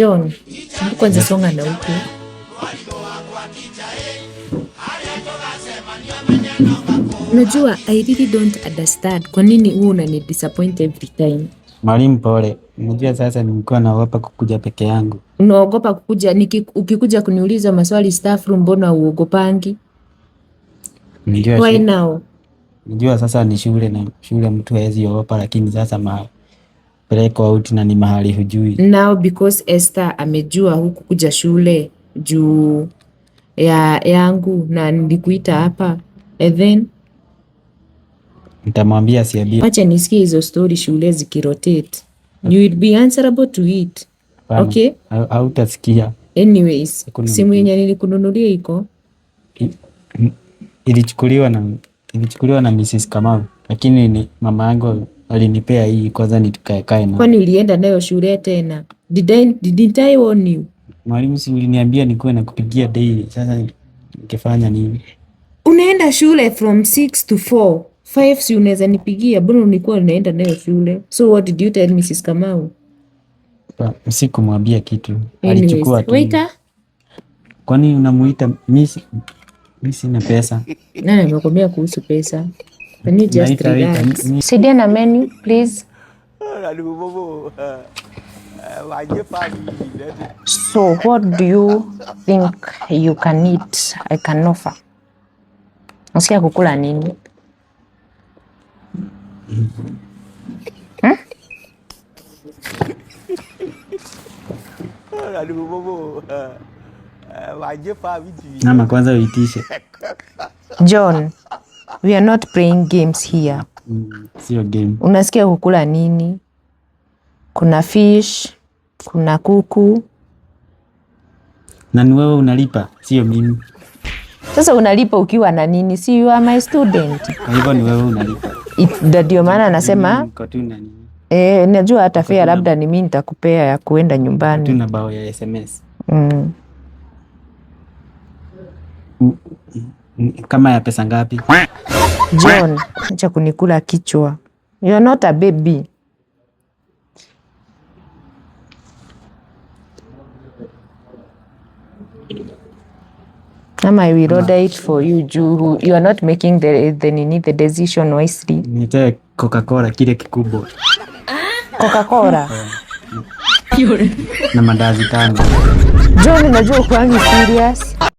John, kwanza songa na huku. Unajua, I really don't understand kwa nini huwa unani disappoint every time. Mwalimu pole. Unajua sasa nilikuwa naogopa kukuja peke yangu. Unaogopa kukuja, ukikuja kuniuliza maswali staff room, mbona uogopangi? Why now? Unajua sasa ni shule na shule mtu hawezi ogopa, lakini sasa peleko out na ni mahali hujui. Now because Esther amejua huku kuja shule juu ya yangu na nilikuita hapa and then nitamwambia siambie. Acha nisikie hizo story shule zikirotate. You will be answerable to it. Okay? Hautasikia. Anyways, simu yenye nilikununulia iko ilichukuliwa na Mrs. Kamau, lakini ni mama yangu alinipea hii kwanza nitukaekae na. Kwani ulienda nayo shule tena? Didn't I warn you? Mwalimu, si uliniambia nikuwe nakupigia daily. Sasa nikifanya nini? Unaenda shule from 6 to 4. 5 si unaweza nipigia, mbona ulikuwa unaenda nayo shule? So what did you tell Mrs. Kamau? Sikumwambia kitu. Alichukua tu. Waiter? Kwani unamuita? Mimi sina pesa. Nani amekwambia kuhusu pesa? Can you just relax? Saidia na menu please. So what do you think you can eat? I can offer. Unasikia kukula nini? Hmm? Nama kwanza uitishe. John, we are not playing games here. Sio game. Unasikia kukula nini? Kuna fish, kuna kuku. Na ni wewe unalipa, sio mimi. Sasa unalipa ukiwa na nini? Si you are my student. Kwa hivyo ni wewe unalipa. Ndio maana nasema najua hata fare labda ni mimi nitakupea ya kuenda nyumbani. Tuna bao ya SMS. Kama ya pesa ngapi? John, acha kunikula kichwa. You are not a baby. Ama I will order it for you juu you are not making the decision wisely. Nitoe Coca-Cola kile kikubwa. Coca-Cola? Na mandazi 5. John, unajua ukuangi serious.